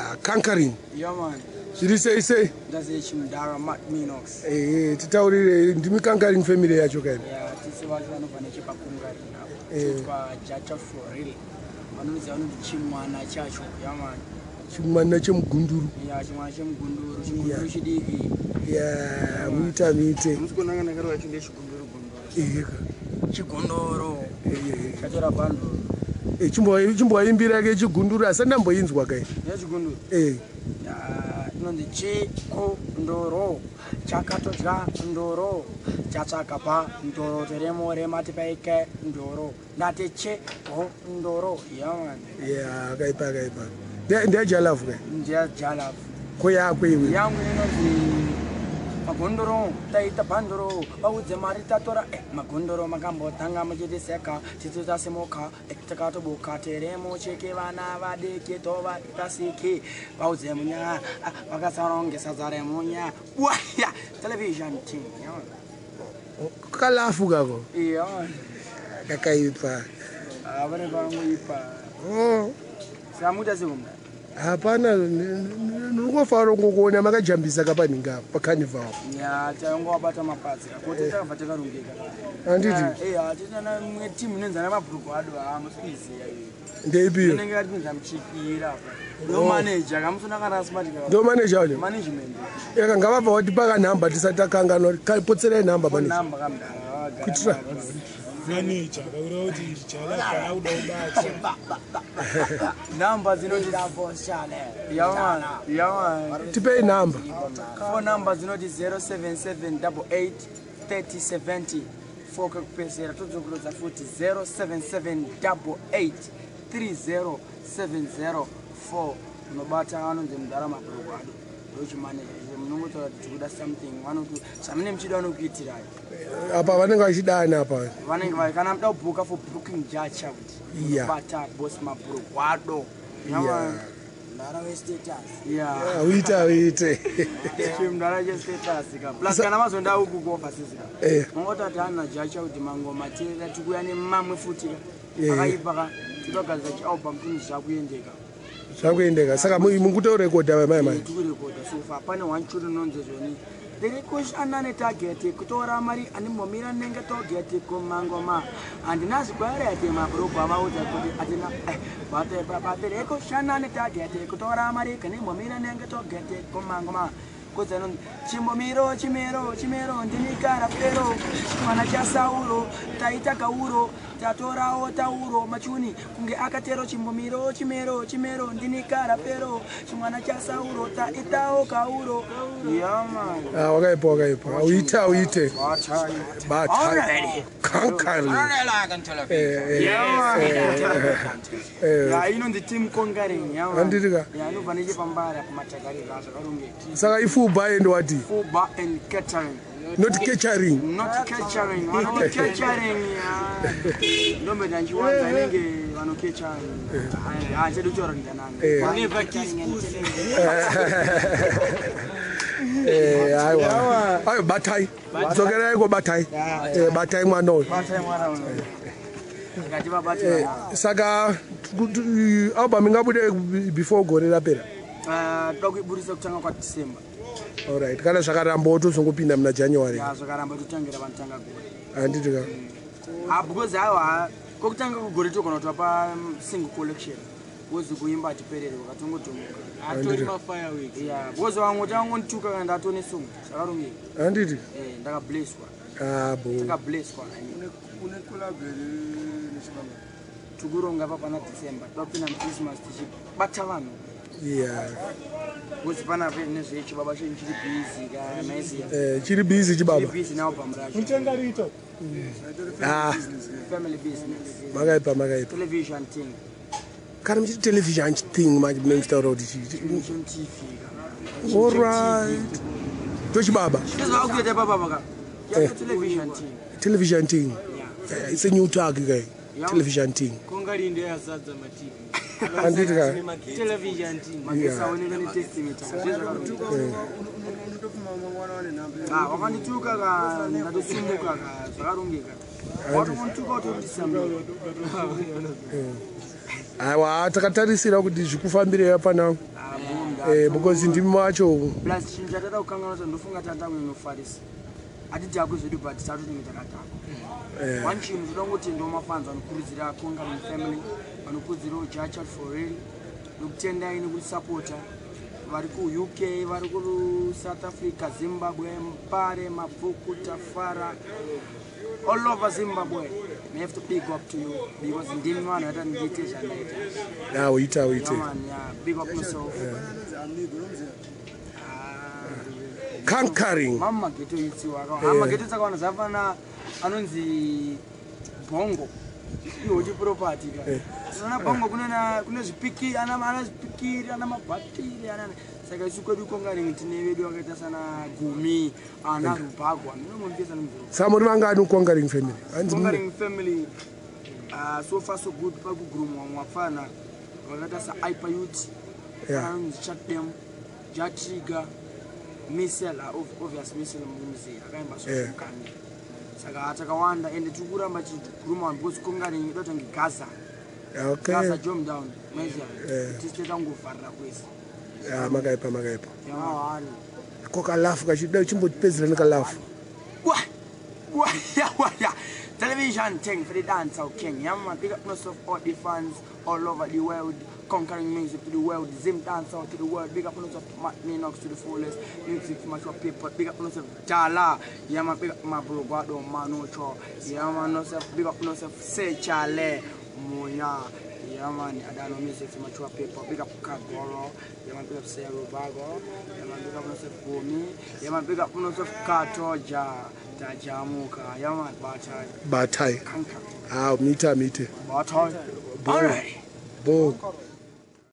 Yeah, conquering. Yeah man. Zviri sei sei? Ndaziye chimdara Matt Minox. Eh, titaurire ndimi conquering family yacho kaini. Yeah, tisi vacho vanobva nechepakungaring apo. Eh. Titwa Jacha for real. Vanoziva vanoti chimwana chacho. Yeah man. Chimwana chemugunduru. Yeah, chimwana chemugunduru, chigunduru chidiki. Yeah, muita muite. Musikonanga ndakarova chinge chigunduru gunduru. Eheka. Chigunduru. Eh, Chatora bundle. eh, chimboimbira ke chigunduru asi ndamboinzwa kai. Yeah, chigunduru. Eh. Yeah, inonzi chikunduru chakatodya ndoro chatsvaka pa ndoro teremo remati paike ndoro ndati chikunduru. Yeah man. Yeah, akaipa akaipa. Ndiya jalafu kai. Ndiya jalafu. Ko yako iwe. Yangu inonzi magondoro taita bhandoro vaudze mari tatora magondoro makambotanga muchitiseka titsu tasimuka takatobuka teremo cheke vana vadiki tovatasiki vaudze munya vakasarongesa dzare munya waya television team. Kalafu kako. Yeah. Kakaipa. Vane vangoipa. Oh. Samuita sekumda. Hapana, ndingofara ngokuona makajambisa kapaninga apa pacarnival. Ya, taingo wabata mapadzi kuti takabva takarongeka. Handiti? Eh, hatina mwe team inonzi mabhuruku ado hamusiziya iyo. Ndeipiyo. Inenge yatipinza muchipira apa. Ndo manager kamusona kana smart ka. Ndo manager wacho. Management. Eka ngavabva watipa kanhamba tisati takanganwa. Potserai nhamba manager. Namba kamdara. Kuitira Manager kakureva kuti jalafu auda kubata. Namba dzinoti Yeah man. Yeah man. tipei nhamba. Phone number dzinoti 07788 3070 4 kekupedzisira todzokorodza futi 07788 30704 unobata vanonzi mudhara mabhuruku ado ndochimaneja munongotaura kuti tikuda something vanoti zvamune muchida vanokuitirai. Apa vanenge vachidana apa. Vanenge kana muda kubhuka for booking jacha kuti unobata boss mabhuruku ado. Yeah. Mudhara westatus. Yeah. Uite uite. Chimudhara chestatus ka. Plus kana mazonda uku kuoffices ka. Eh. Mongotati hana jacha kuti mangoma teerera tikuya nemamwe futi ka. Eh. Akaipa ka. Totogadzira chialbum tini zvakuendeka. Zvakuendeka. Saka mukutorekodha mai mai. Tikurekodha so far pane one tune inonzi zvoni. Ndiri kushanda netarget kutora mari andimbomira nenge togeti kumangoma handina zvikwereti mabhuruku avaudza kuti atina batiri kushanda netarget kutora mari kandimbomira nenge togeti kumangoma kudza chimbomiro chimero chimero ndinikara pero chimwana chasauro taita kauro tatorawo tauro machuni kunge akatero chimbomiro chimero chimero ndinikara pero chimwana chasauro taitawo kauro. Yeah man. Ah, wakaipa wakaipa. Uite uite. Bata. Conquering. Yeah man. Eh. Yeah, inonzi team conquering. Yeah man. Handiti ka? Yeah, inobva nechepambara pamatakarira zvakarongeka. Saka ifull bar and what? Full bar and catering. Not catering. Not catering. Vanoti catering. Ndombe ndichiwanza inenge vanokecha. Handichadi kutaura kuti ndanani. Eh. Never kiss pussy. Eh, aiwa. Ayo batai. Dzokerai ko batai. Eh, batai mwana uyu. Batai mwana uyu. Ngativabate. Eh, saka album ingabude before gore rapera. Toda kuiburisa kutanga kwaDecember. Alright, kana zvakaramba wotozongopinda muna January. Ya, zvakaramba totangira vanotanga gore. Handiti ka? Ah, because aiwa kokutanga kugore togona kutopa single collection. Because kuimba hatipereri wakatongotomuka. Atori mafireworks. Yeah, because vamwe tangondituka kana ndatone song zvakarongeka. Handiti? Eh, ndakablesswa. Ah, bo. Ndakablesswa. Une collab nechibaba. Tikuronga pa pana December. Topinda muChristmas tichibata vanhu. Yeah. Because panapa nezvechibaba chenyu chiri busy ka maiziya. Eh, chiri busy chibaba. Chiri busy nealbum racho. Mutenga rito. Ah, Family business. makaipa makaipa. Television thing. Kana muchiti television thing manje mune muchitaura kuti chii. Television TV ka. Alright. Tochibaba. Zvavakuita ipapa ka. Yato television thing. Television thing. Yeah. Eh, it's a new tag kai. Yeah. Television thing. Kongarinde yazadza mativi. Handiti ka? Television team. Magesi aonekwe netestimita. Zvezvakarongeka. Unotofuma mangwana wane nhamba. Ah, wakandituka ka ndatosimuka ka zvakarongeka. Watongonituka utondisambira. Aiwa, takatarisira kuti zvikufambirei apana. Ah, bo Because ndimi macho. Plus chinhu chatada kukanganwa kuti ndofunga tata kunofarisa hatidhakwi zvedu, but tatu tinenge takadhakwa. One chinhu toda kungotendawo mafans vanokurudzira Conquering Family, vanokurudzirawo Jah Child for real, nokutendai nekutisapota, vari kuUK, vari kuSouth Africa, Zimbabwe, Mbare, Mabvuku, Tafara, all over Zimbabwe. I have to big up to you because ndimi vanhu vaita ndiite zvandaita. Ya, uita uite. Yeah, man, yeah, big up yourself. Anonzi Amigo, unomuziva? Conquering. Mama mageto itsiwa mageto tsakawana zvafana anonzi Bongo ihoti property ka sana Bongo kune zvipikiri, ana zvipikiri, ana mabhatiri, ana. Saka isu kwedu Conquering tine vedu vakaita sana Gumi, ana Rubhagwa, minomomupesa nomuzoro. Saka muri vangani Conquering Family? Hanzi Conquering Family, so far so good. Pakugurumwa mwafana vakaita saIper Youth, anonzi Chatdem, Jatriga, Misel, obvious Misel mumuzi akaimba sosukani. Saka takawanda ende tiri kuramba tichiguruma vanhu because Conquering ida kutange Gaza. Gaza jom down maiziya, tisi tangovharira kwese. Ya, makaipa, makaipa. Yamawani. Ko kalafu kachida chimbotipedzera nekalafu. Wah! Wah! Yeah, wah, yeah. Television thing for the dancehall king. Yeah, man. Big up yourself, all the fans all over the world. Conquering music to the world. Zim dancehall to the world. Big up yourself, Matt Ninox to the fullest. Music for mature people. Big up yourself, Jala. Yeah, man. Big up my bro, Guado Manocho. Yeah, man. Yourself, big up yourself, Say Chale. Moya. Yeah, man. Adano music for mature people. Big up Kagoro. Yeah, man. Big up Sero Bago. Yeah, man. Big up yourself, Gomi. Yeah, man. Big up yourself, Katoja. Tajamuka. Yeah, man. Batai. Batai. Kanka. Ah, mite mite. Batai. Bo. Alright. Bo.